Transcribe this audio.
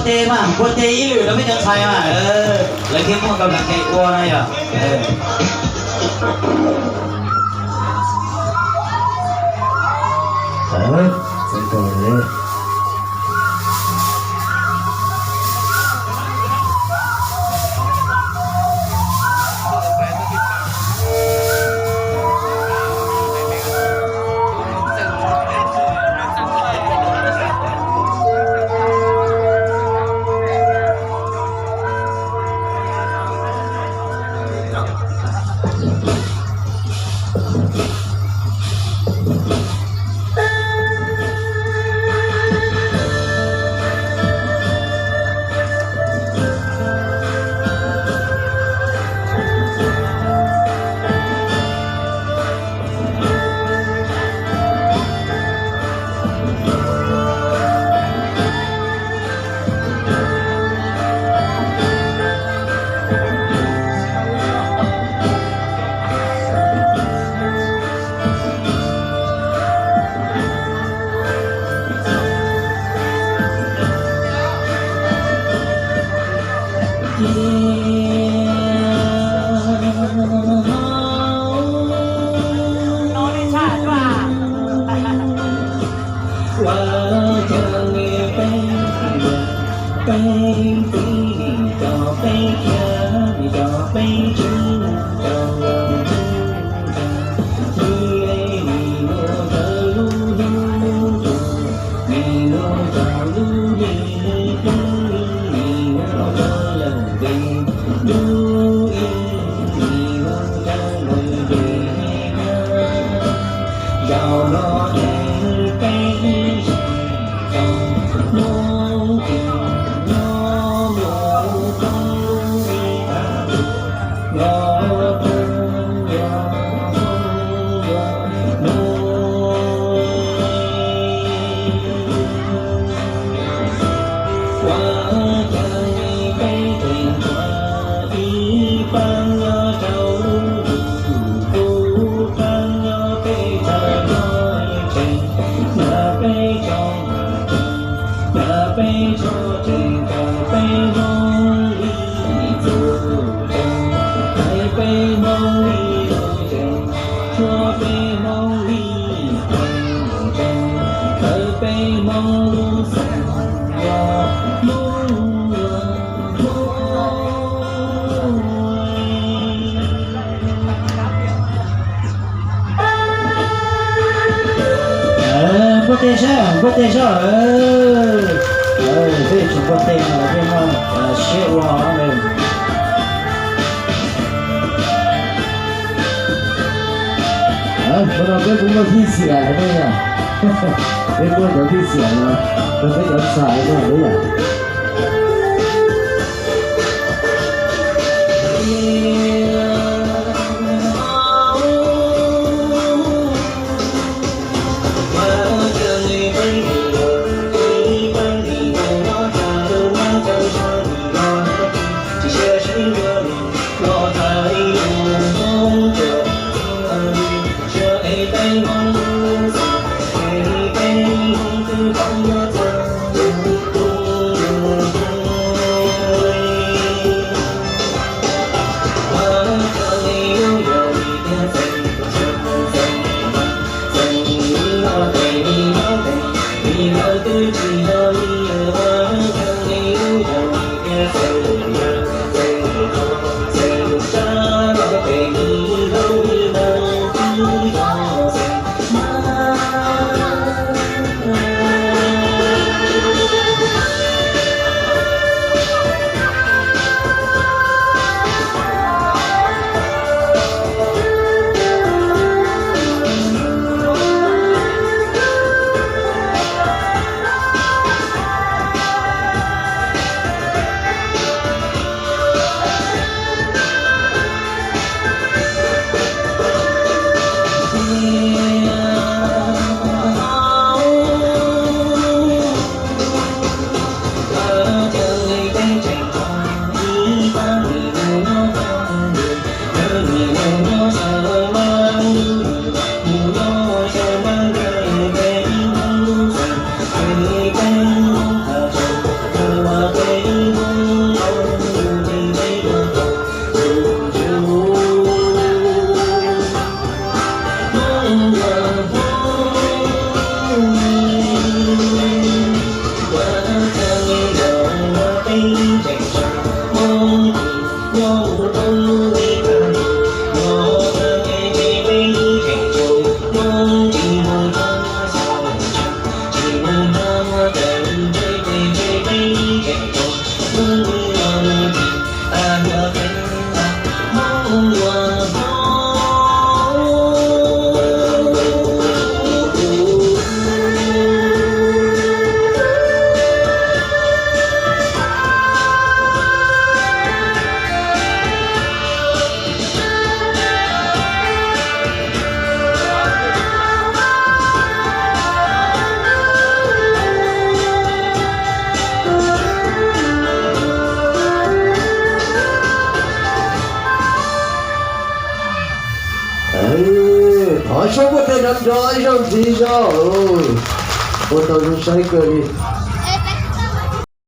Teb mas, npuaj teb ib lwm rau peb cov ntxhais mas, lawv thiaj muaj kab lam kev ua na yog. Npuaj teg saib, npuaj teg saib. Peb tsis npuaj teg no los peb muaj siab ua na. Ua no peb kuj muaj tib xiam ne yom. Peb muaj cov tib xiam no rau peb cov ntxhais no na yom. Thov sab muaj tej nrov nrov ib zaug ntxiv zog. Ua tau zoo saib kawg li.